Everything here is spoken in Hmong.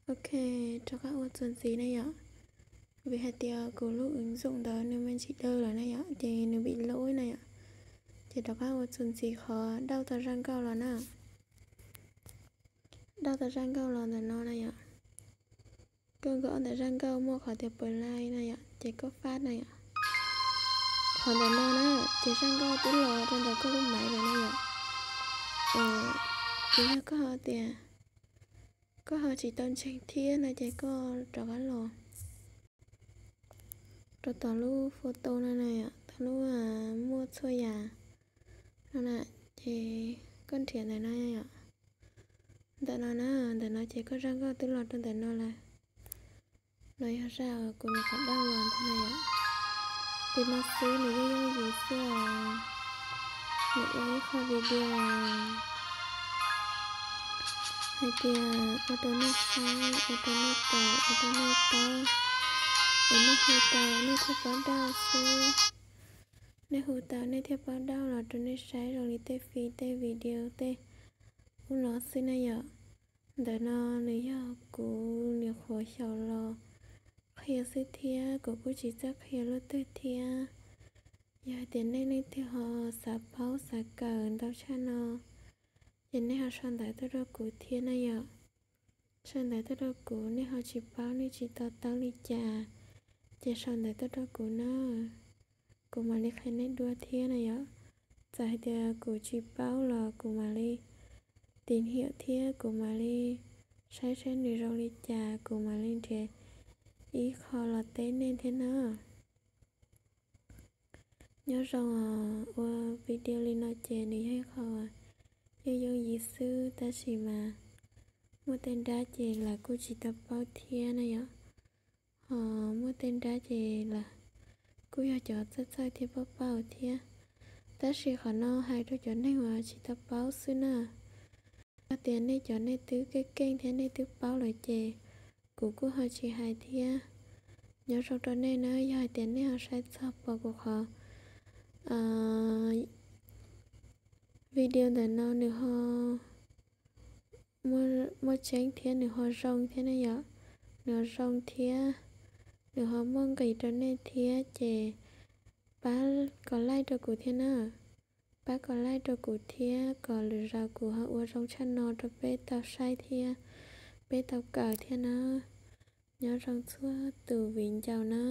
Ok, rov qab ua txuas ntxiv na yom. Vim hais tias kuv lub wv ntxoom ntawd nws me ntsis daw lawm na yom, ces nws bim lub na yom. Ces rov qab ua txuas ntxiv qhov dauj tau zaj nkauj los na. Dauj tau zaj nkauj los ntawm no na yom. Koj nkag ntawm zaj nkauj muaj qhov tias pawg lai na yom, ces koj fab na yom. Qhov ntawm no na, ces zaj nkauj twb los rau ntawm koj lub maiv lawm na yom. Ces yog koj ho tias koj ho tsis tau ntseeg thiab no ces koj rov qab los rau tom lub photo no na yom, tom lub muaj txhua yam no na, ces koj nrhiav ntawm no yom. Ntawm no na, ntawm no ces koj zaj nkauj twb los rau ntawm no lawm. No yog zaj uas kuv nyuam qhuav dauj los ntag na yom. Tus no xwb nws yeej yooj yim xwb os. Nws ua ib qho video hais tias ua rau nej saib, ua rau nej pom, ua rau nej paub, es nej hu tau nej thiaj paub dauj xwb. Nej hu tau nej thiaj paub dauj los rau nej saib zoo li tej fij tej video tej ub no xwb na yom. Ntawm no nws yog kuv nyuam qhuav xyaum los qhia xwb thiab kuv kuj tsis txawj qhia luaj twg thiab. Yog hais tias nej leej twg ho xav paub xav kawm ntau tshaj no, ces nej ho sau ntawv tuaj rau kuv thiab na yom. Sau ntawv tuaj rau kuv, nej ho tsis paub nej tsis to taub li cas, ces sau ntawv tuaj rau kuv na. Kuv mam li qhia nej dua thiab na yom. Txawm hais tias kuv tsis paub los kuv mam li tìm hiểu thiab kuv mam li saib saib nws zoo li cas, kuv mam li nrhiav ib qho los teb nej thiab na. Nyob zoo os, ua video li no ces nws yog ib qho yooj yooj yim xwb tab sis mas muaj tej nrab ces lawv kuj tsis tau paub thiab na yom. Ho muaj tej nrab ces lawv kuj yog cov txawj txawj thiab paub paub thiab. Tab sis qhov no hais rau cov neeg uas tsis tau paub xwb na. Yog tias nej cov nej twb keej keej thiab nej twb paub lawm ces kuv kuj ho tsis hais thiab. Nyob zoo rau nej na, yog hais tias nej ho saib txog pom kuv qhov video ntawm no nws ho muaj tseeb thiab nws ho zoo thiab na yom, nws ho zoo thiab nws ho muaj nqis rau nej thiab ces pab kom like rau kuv thiab na. Pab kom like rau kuv thiab kom lwm zaus kuv ho ua zoo tshaj no rau peb tau saib thiab peb tau kawm thiab na. Nyob zoo txhua tus viv ncaus na.